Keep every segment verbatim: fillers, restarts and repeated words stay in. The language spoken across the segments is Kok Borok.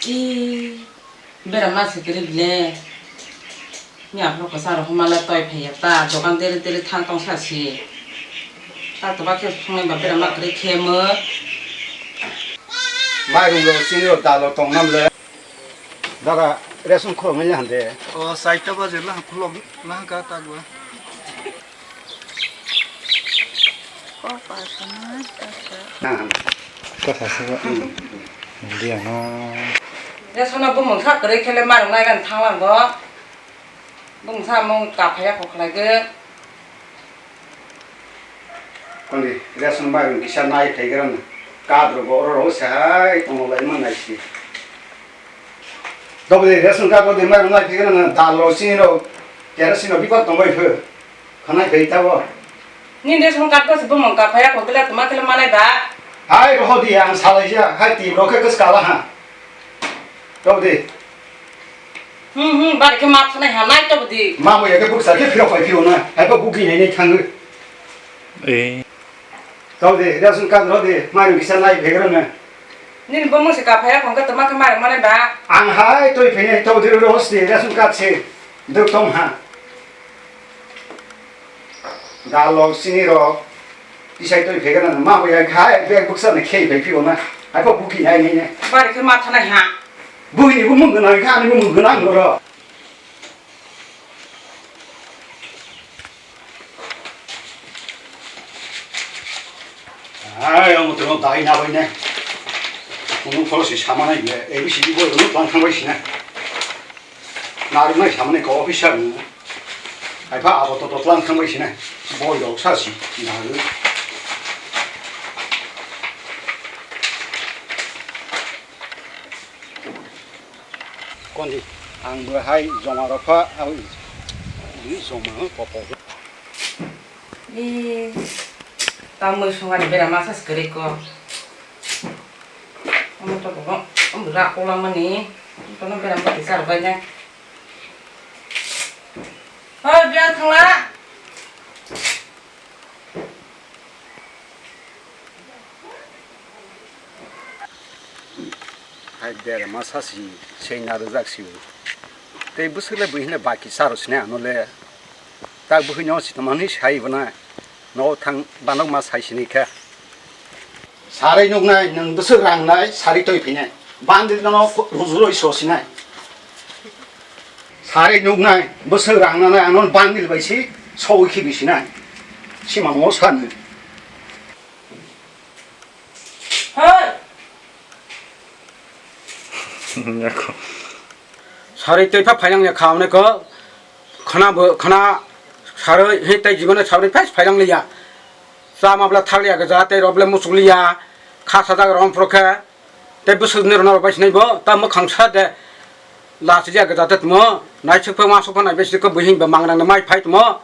Ee, bera ma se kwrwi le. Ni aphuru kwcharo hwnmale toi phaiya ta, dogan deri deri thang tong sa si. Ta toba khe thungnai ba bera ma kwrwi khe mo. Mairung rok chini rok dal rok tong nam le. Dara, ration khulok nai hande. O, saita baje la khulok la ka ta gwa. Kok asana, tasa. Kok asana. Dia no. Ration no bumung sa kwrwi khe le mairung nai gan thang lang go. Bumung sa mung ka phaiya kok khlai ge. Kondi, ration mairung kisa nai phai gra na. Kadro bo oro ro sa hai tong lai ma nai si. Dobri ration card bo de mairung nai phai gra na, dal ro chini ro, kerosene ro bipat tong bai phu. Khanai phai ta bo. Ni ration card ko se bumung ka phaiya ko kle tuma kle manai ba. Hai ro di ang salai ja, hai ti ro khe kos kala ha. Dobri. Hmm, hmm, bari khe ma thanai ha, nai to di. Ma mo ya khe buksa khe phirok phai phio na, hai bo bugi nai nai thango. Eh. Tau de, ration card ro de, mairung kisa nai bhegro na. Nini bo mungsi ka phaya khong khe toma khe mairung manai ba. Ang hai toi phene tau de ro hosti ration card se. Duk tong ha. Dal rok, chini rok. Tisai toi phegro na, ma bo ya khai bag buksa na khei phai phio na. Hai bo buki nai nai ne. Bari khe ma thanai ha. Buini bo mung gwnang kha, ani bo mung gwnang ro. Ai, ang tong dai na bai ne. Kunu khoro si sama nai le, A B C D boy no tlang thang bai si na. Narwknai samani kok officer no. Haipha abo to totlang thangbai sina. Boi rok sa si narwk. Kondi ang bo hai joma rok pha aboni joma ho kopo. Ee, tamoi songani bera masa se kwrwi kok. Omo to bo, omo rak kolangmani. Tono bera masa se charwk bai nai. Oi, bera thangla. Hai bera masa se, se na rwjak se. Tei bwswk le bwihino baki charo sini ano le. Tak bwhwino sitoma hwnwi sai bo na, nogo thang banok ma sai sini khe. Sarwi nuknai, nwng bwswk rang nai, sarwi twi phinai. Bandil no rujurwi so sinai. Sarwi nuknai, bwswk rang nanai, ano bandil bai si sowi khibi sinai. Sima mo sanu. Hoi! Sarwi twi pha phainang ya kha, hwnwi kho khna bo, khna sarwi hi tei jibon sarwi phai phainang liya. Chama bwla thak liya gja tei rok bwla muchuk liya. Kha sajak rom phro khe tei bwswk ni rwna rok bai sinai bo ta mwkhang sa de. Lachijak gja tei tmo naisuk pha masuk pha nai bai siko buhing ba mangrang mai phai tmo.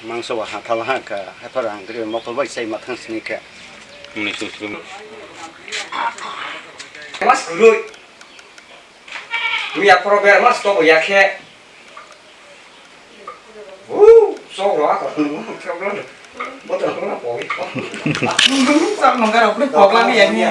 Mangso bo hathal ha kha, hathal rang gri mokol bai sai mathang sini kha. Muni sung sung. Mas gurui. Miya pro ber mas to bo ya khe. Wu, so ro ha ko. Bo to na po. Sa mangara pura pogla ni ya ni.